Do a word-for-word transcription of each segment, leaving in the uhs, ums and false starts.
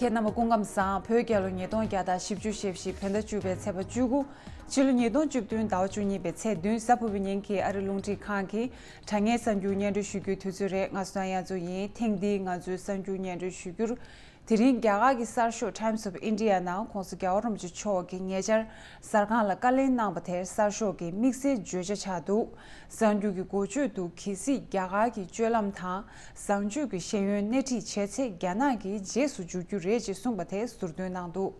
ཁྱེད་རྣམ་པ་སྐུ་ཁམས་བཟང་། བོད་རྒྱལ་ལོ་ཉིས་སྟོང་བརྒྱ་དང་བཞི་བཅུ་ཞེ་བཞི་བོད་ཟླ་བཅུ་པའི་ཚེས་པ་བཅུ་དགུ། ཕྱི་ལོ་ཉིས་སྟོང་བཅུ་བདུན་ཟླ་བ་བཅུ་གཉིས་པའི་ཚེས་བདུན། གཟའ་ཕུར་བུའི་ཉིན་གྱི་ཨ་རི་རླུང་འཕྲིན་ཁང་གི་དྲ་བརྙན་གསར་འགྱུར་སྙན་སྒྲོན་ཞུ་རྒྱུའི་དུས་ཚོད་རེད། ང་བསོད་ནམས་དབྱངས་མཚོ་ཡིན། ཐེངས་འདིའི་ང་ཚོའི་གསར་འགྱུར་སྙན་སྒྲོན་ཞུ་རྒྱུར། དེ་རིང་རྒྱ་གར་གྱི་གསར་ཤོག་Times of India ནང་༸གོང་ས་༸རྒྱལ་བ་རིན་པོ་ཆེ་མཆོག་གིས་ཉེ་ཆར་གསར་ཁང་ལ་བཀའ་ལན་གནང་བ་དེར་གསར་ཤོག་གིས་དམིགས་བསལ་བརྗོད་བྱ་ཆགས་འདུག་གསར་འགྱུར་གྱི་འགོ་བརྗོད་དུ། གལ་སྲིད་རྒྱ་གར་གྱི་སྤྱོད་ལམ་དང་བཟང་སྤྱོད་ཀྱི་ཤེས་ཡོན་སྣེ་ཁྲིད་བྱས་ཚེ། རྒྱ་ནག་གི་རྗེས་སུ་འཇུག་རྒྱུ་རེད་ཅེས་གསུངས་པ་དེ་ཟུར་འདོན་གནང་འདུག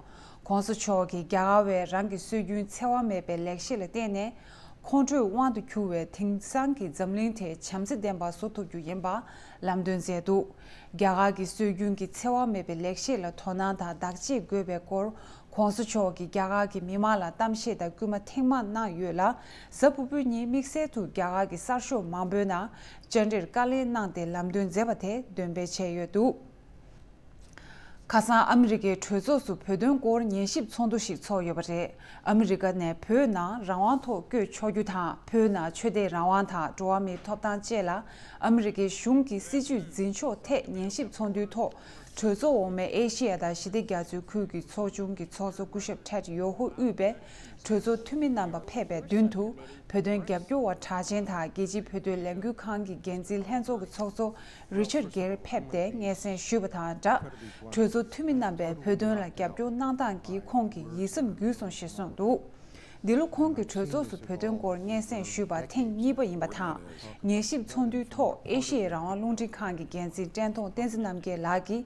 ༸གོང་ས་མཆོག་གིས་རྒྱ་གར་བས་རང་གི་སྲོལ་རྒྱུན་འཚེ་བ་མེད་པའི་ལེགས་བཤད་ལ་བརྟེན་ནས། ཁོང་ཁྲོས་དབང་དུ་གྱུར་བའི་དེང་སང་གི་འཛམ་གླིང་དེ་བྱམས་བརྩེ་ལྡན་པ་བཟོ་ཐུབ་རྒྱུ་ཡིན་པ་ལམ་སྟོན་མཛད་འདུག་རྒྱ་གར་གྱི་སྲོལ་རྒྱུན་གྱི་འཚེ་བ་མེད་པའི་ལེགས་བཤད་ལ་དོ་སྣང་དང་བདག་གཅེས་དགོས་པའི་སྐོར་༸གོང་ས་མཆོག་གིས་རྒྱ་གར་གྱི་མི་མང་ལ་གཏམ་བཤད་དང་སྐུལ་མ་ཐེངས་མང་གནང་ཡོད་ལ། གཟའ་ཕུར་བུའི་ཉིན་དམིགས་བསལ་དུ་རྒྱ་གར་གྱི་གསར་ཤོག་མང་པོའི་ནང་བཅར་འདྲིར་བཀའ་ལན་གནང་སྟེ་ལམ་སྟོན་མཛད་པ་དེ་འདོན་སྤེལ་བྱས་ཡོད་འདུག་ཁ་སང་ཨ་མི་རི་ཀའི་གྲོས་ཚོགས་སུ་བོད་དོན་སྐོར་ཉན་ཞིབ་ཚོགས་འདུ་ཞིག་ཚོགས་ཡོད་པ་རེད། ཨ་མི་རི་ཀ་ནས་བོད་ནང་རང་དབང་ཐོག་བསྐྱོད་ཆོག་རྒྱུ་དང་། བོད་ནང་ཆོས་དད་རང་དབང་དང་འགྲོ་བ་མིའི་ཐོབ་ཐང་བཅས་ལ་ཨ་མི་རི་ཀའི་གཞུང་གི་སྲིད་བྱུས་འཛིན་ཕྱོགས་ཐད་ཉན་ཞིབ་ཚོགས་འདུའི་ཐོག་གྲོས་ཚོགས་འོག་མའི་ཨེ་ཤེ་ཡ་དང་ཞི་བདེ་རྒྱ་མཚོའི་ཁུལ་གྱི་ཚོགས་ཆུང་གི་ཚོགས་གཙོ་སྐུ་ཞབས་Ted Yoho དབུས་པའི་གྲོས་ཚོགས་འཐུས་མི་རྣམ་པ་ཕེབས་པའི་མདུན་དུ། བོད་དོན་རྒྱབ་སྐྱོར་བ་གྲགས་ཅན་དང་རྒྱལ་སྤྱིའི་བོད་དོན་ལས་འགུལ་ཁང་གི་འགན་འཛིན་ལྷན་ཚོགས་ཀྱི་ཚོགས་གཙོ་Richard Gere ཕེབས་ཏེ་སྙན་སེང་ཞུས་པ་དང་སྦྲགས། གྲོས་ཚོགས་འཐུས་མི་རྣམ་པས་བོད་དོན་ལ་རྒྱབ་སྐྱོར་གནང་སྟངས་ཀྱིས་ཁོང་གི་ཡིད་སེམས་འགུལ་སོང་ཞེས་གསུངས་འདུག་འདི་ལོ་ཁོང་གིས་གྲོས་ཚོགས་སུ་བོད་དོན་སྐོར་སྙན་སེང་ཞུས་པ་ཐེངས་གཉིས་པ་ཡིན་པ་དང་། ཉན་ཞིབ་ཚོགས་འདུའི་ཐོག་ཨེ་ཤེ་ཡའི་རང་དབང་རླུང་འཕྲིན་ཁང་གི་འགན་འཛིན་བཀྲས་མཐོང་བསྟན་འཛིན་རྣམ་རྒྱལ་ལགས་ཀྱིས།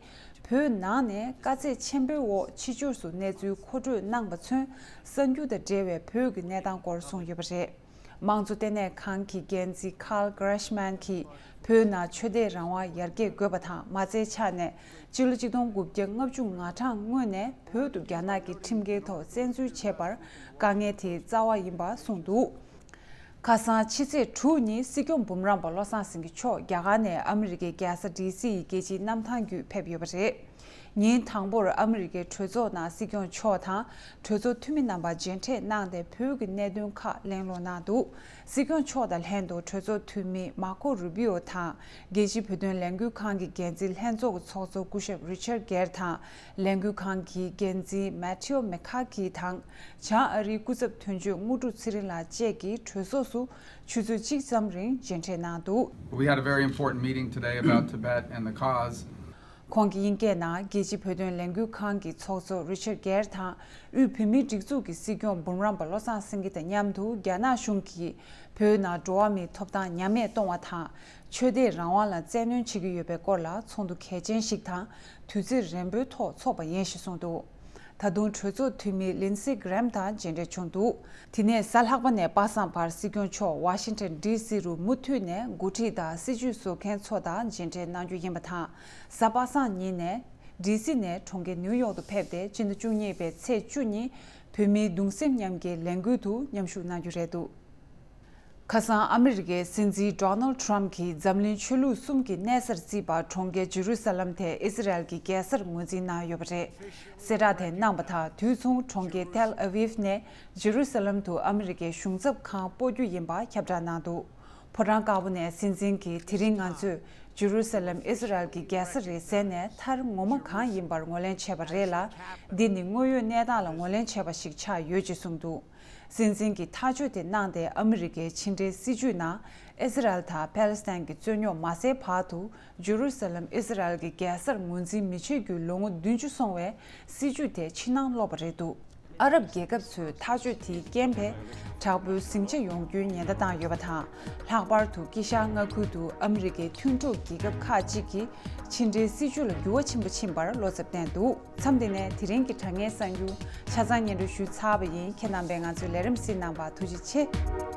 བོད་ནང་ནས་དཀའ་ཚེགས་ཆེན་པོའི་འོག་ཕྱི་ཕྱོགས་སུ་གནས་ཚུལ་མཁོ་སྤྲོད་གནང་པ་ཚུན། གསར་འགྱུར་དང་འབྲེལ་བའི་བོད་ཀྱི་གནས་སྟངས་སྐོར་གསུངས་ཡོད་པ་རེད། དམངས་གཙོ་ལྟེ་གནས་ཁང་གི་འགན་འཛིན་Carl Greichmann གྱིས། བོད་ནང་ཆོས་དད་རང་དབང་ཡར་རྒྱས་དགོས་པ་དང་མ་རྩའི་ཆ་ནས་སྤྱི་ལོ་ཆིག་སྟོང་དགུ་བརྒྱ་ལྔ་བཅུ་ང་གྲངས་སྔོན་ནས་བོད་དུ་རྒྱ་ནག་གི་ཁྲིམས་འགལ་ཐོག་བཙན་འཛུལ་བྱས་པར་དཀའ་ངལ་དེའི་རྩ་བ་ཡིན་པ་གསུངས་འདུག་ཁ་སང་ཕྱི་ཚེས་དྲུག་ཉིན་སྲིད་སྐྱོང་འབུམ་རམས་པ་བློ་བཟང་སེང་གེ་མཆོག་རྒྱ་གར་ནས་ཨ་མི་རི་ཀའི་རྒྱལ་ས་ཌི་སི་ཡི་རྒྱལ་སྤྱིའི་གནམ་ཐང་བརྒྱུད་ཕེབས་ཡོད་པ་རེད། ཉིན་དང་པོར་ཨ་མི་རི་ཀའི་གྲོས་ཚོགས་ནང་སྲིད་སྐྱོང་མཆོག་དང་གྲོས་ཚོགས་འཐུས་མི་རྣམ་པ་མཇལ་འཕྲད་གནང་སྟེ་བོད་ཀྱི་གནད་དོན་ཁག་གླེང་སློང་གནང་འདུག་སྲིད་སྐྱོང་མཆོག་དང་ལྷན་དུ་གྲོས་ཚོགས་འཐུས་མི་Marco Rubio དང་རྒྱལ་སྤྱིའི་བོད་དོན་ལས་འགུལ་ཁང་གི་འགན་འཛིན་ལྷན་ཚོགས་ཀྱི་ཚོགས་གཙོ་སྐུ་ཞབས་Richard Gere དང་། ལས་འགུལ་ཁང་གི་འགན་འཛིན་Matteo McCaughey དང་། བྱང་ཨ་རིའི་སྐུ་ཚབ་དོན་གཅོད་དངོས་གྲུབ་ཚེ་རིང་ལགས་བཅས་ཀྱིས་གྲོས་ཚོགས་སུ་ཆུ་ཚོད་གཅིག་ཙམ་རིང་མཇལ་འཕྲད་གནང་འདུག We had a very important meeting today about Tibet and the cause. ཁོང་གིས་དབྱིན་སྐད་ནང་རྒྱལ་སྤྱིའི་བོད་དོན་ལས་འགུལ་ཁང་གི་ཚོགས་གཙོ་Richard Gere དང་དབུས་བོད་མིའི་སྒྲིག་འཛུགས་ཀྱི་སྲིད་སྐྱོང་འབུམ་རམས་པ་བློ་བཟང་སེང་གེ་དང་མཉམ་དུ་རྒྱ་ནག་གཞུང་གིས་བོད་ནང་འགྲོ་བ་མིའི་ཐོབ་ཐང་ཉམས་དམས་གཏོང་བ་དང་། ཆོས་དད་རང་དབང་ལ་བཙན་གནོན་བྱེད་ཀྱི་ཡོད་པའི་སྐོར་ལ་ཚོགས་འདུ་གལ་ཆེན་ཞིག་དང་དུས་ཚོད་རན་པོའི་ཐོག་འཚོགས་པ་ཡིན་ཞེས་གསུངས་འདུག་ད་དུང་གྲོས་ཚོགས་འཐུས་མི་Lindsey Graham དང་མཇལ་འཕྲད་བྱུང་འདུག་དེ་ནས་གཟའ་ལྷག་པ་ནས་པ་སངས་བར་སྲིད་སྐྱོང་མཆོག་ཝ་ཤིང་ཊོན་ཌི་སི་རུ་མུ་མཐུད་ནས་འགོ་ཁྲིད་དང་སྲིད་བྱུས་བཟོ་མཁན་ཚོ་དང་མཇལ་འཕྲད་གནང་རྒྱུ་ཡིན་པ་དང་། གཟའ་པ་སངས་ཉིན་ནས་ཌི་སི་ནས་གྲོང་ཁྱེར་ནིའུ་ཡོག་ཏུ་ཕེབས་ཏེ་སྤྱི་ཟླ་བཅུ་གཉིས་པའི་ཚེས་བཅུ་ཉིན་བོད་མིའི་གདུང་སེམས་མཉམ་སྐྱེའི་ལས་འགུལ་དུ་མཉམ་ཞུགས་གནང་རྒྱུ་རེད་འདུག་ཁ་སང་ཨ་མི་རི་ཀའི་སྲིད་འཛིན་Donald Trump གྱིས་འཛམ་གླིང་ཆོས་ལུགས་གསུམ་གྱི་གནས་སར་བརྩིས་པ་གྲོང་ཁྱེར་ཇེ་རུ་ས་ལམ་དེ་ཨི་སི་རལ་གྱི་རྒྱལ་སར་ངོས་འཛིན་གནང་ཡོད་པ་རེད། གསལ་བསྒྲགས་དེ་གནང་པ་དང་དུས་མཚུངས་གྲོང་ཁྱེར་ཐེལ་ཨ་ཝིབ་ནས་ཇེ་རུ་ས་ལམ་དུ་ཨ་མི་རི་ཀའི་གཞུང་ཚབ་ཁང་སྤོ་རྒྱུ་ཡིན་པ་ཁྱབ་བསྒྲགས་གནང་འདུག་ཕོ་བྲང་དཀར་པོ་ནས་སྲིད་འཛིན་གྱིས་དེ་རིང་ང་ཚོས་ཇེ་རུ་ས་ལམ་ཨི་སི་རལ་གྱི་རྒྱལ་ས་རེད་ཟེར་ནས་མཐར་ངོ་མ་གང་ཡིན་པར་ངོས་ལེན་བྱས་པ་རེད་ལ། འདི་ནི་དངོས་ཡོད་གནས་སྟངས་ལ་ངོས་ལེན་བྱས་པ་ཞིག་ཆགས་ཡོད་ཅེས་གསུངས་འདུག་སྲིད་འཛིན་གྱིས་ཐག་གཅོད་དེ་གནང་སྟེ་ཨ་མི་རི་ཀའི་ཕྱི་འབྲེལ་སྲིད་བྱུས་ནང་ཨི་སི་རལ་དང་ཕཱ་ལེ་སི་ཐན་གྱི་རྩོད་རྙོག་མ་སེལ་བར་དུ་ཇེ་རུ་ས་ལམ་ཨི་སི་རལ་གྱི་རྒྱལ་སར་ངོས་འཛིན་མི་བྱེད་རྒྱུའི་ལོ་ངོ་བདུན་ཅུ་སོང་བའི་སྲིད་བྱུས་དེ་ཕྱི་ནང་ལོག་པ་རེད་འདུག་ཨ་རབ་རྒྱལ་ཁབ་ཚོས་ཐག་གཅོད་དེའི་རྐྱེན་པས་དྲག་པོའི་ཟིང་ཆ་ཡོང་རྒྱུའི་ཉེན་བརྡ་བཏང་ཡོད་པ་དང་། ལྷག་པར་དུ་དཀྱིལ་ཤར་མངའ་ཁུལ་དུ་ཨ་མི་རི་ཀའི་མཐུན་གྲོགས་རྒྱལ་ཁབ་ཁག་ཅིག་གིས་ཕྱི་འབྲེལ་སྲིད་བྱུས་ལ་འགྱུར་བ་ཆེན་པོ་ཕྱིན་པར་བློ་འཚབ་བསྟན་འདུག་མཚམས་འདི་ནས་དེ་རིང་གི་དྲ་བརྙན་གསར་འགྱུར་ཆ་ཚང་སྙན་སྒྲོན་ཞུས་ཚར་བ་ཡིན། ཁྱེད་རྣམ་པས་ང་ཚོའི་ལས་རིམ་གཟིགས་གནང་བར་ཐུགས་རྗེ་ཆེ།